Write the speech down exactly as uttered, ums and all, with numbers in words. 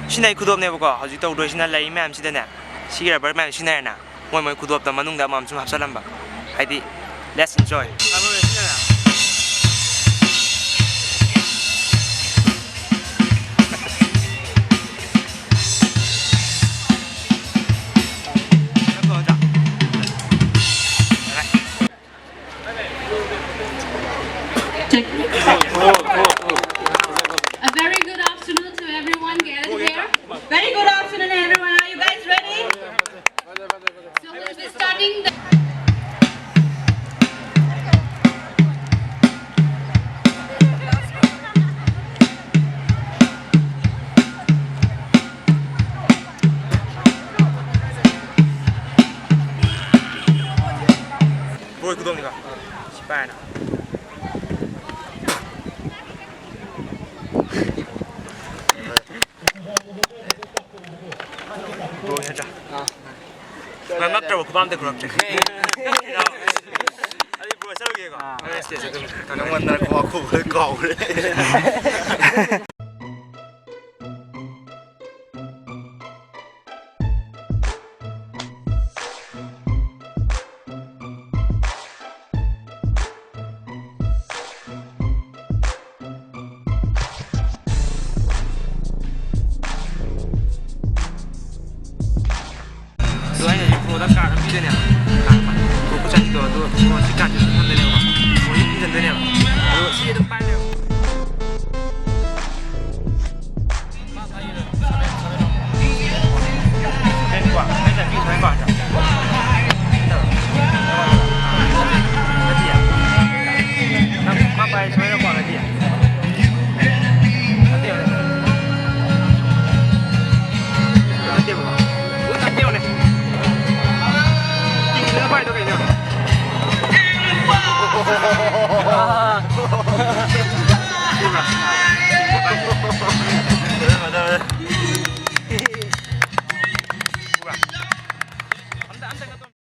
ꯁꯤꯅ ꯑꯩ ꯈꯨꯗꯣꯞꯅꯦꯕꯀꯣ꯫ ꯍꯧꯖꯤꯛ ꯇꯧꯗꯣꯏꯁꯤꯅ ꯂꯩ ꯃꯌꯥꯝꯁꯤꯗꯅꯦ, ꯁꯤꯒꯤ ꯔꯕꯔ ꯃꯌꯥꯝ ꯁꯤꯖꯤꯟꯅꯔꯦꯅ, ꯃꯣꯏ ꯃꯣꯏ ꯈꯨꯗꯣꯞꯇ ꯃꯅꯨꯡꯗ ꯑꯃꯃꯝ ꯁꯨꯝ ꯍꯥꯞꯆꯜꯂꯝꯕ꯫ ꯍꯥꯏꯗꯤ, let's enjoy꯫ Check. A very good afternoon to everyone gathered here. Very good afternoon, everyone. Are you guys ready? So we'll be starting the Bro, ꯈꯨꯗꯣꯝꯅꯤꯀꯣ꯫ ꯁꯤ ꯄꯥꯏꯔꯅ꯫ Bro, ꯅꯠꯇ꯭ꯔꯥ? ꯅꯪ ꯅꯠꯇ꯭ꯔꯕ ꯈꯨꯄꯥꯝꯗ ꯈꯨꯔꯛꯇꯦ꯫ ꯑꯗꯨꯗꯤ bro, ꯆꯠꯂꯨꯒꯦꯀꯣ꯫ ꯑꯥ꯫ ꯑꯩ stage ꯑꯗꯨꯝ ꯅꯪꯉꯣꯟꯗ ꯈꯨꯕꯥꯛ ꯈꯨꯕ ꯀꯥꯎꯈ꯭ꯔꯦ꯫ ꯑꯗꯣ ꯑꯩꯅ ꯍꯧꯖꯤꯛ ꯕ꯭ꯔꯣꯗ ꯀꯥꯔꯠ ꯑꯃ ꯄꯤꯗꯣꯏꯅꯦꯕ꯫ ꯕ꯭ꯔꯣ ꯈꯨꯠꯆꯥꯏꯁꯤꯗꯣ ꯑꯗꯨ ꯕ꯭ꯔꯣ ꯁꯤ ꯀꯥꯔꯠꯁꯦ ꯁꯨꯝ ꯊꯝꯗꯣꯏꯅꯦꯕ꯫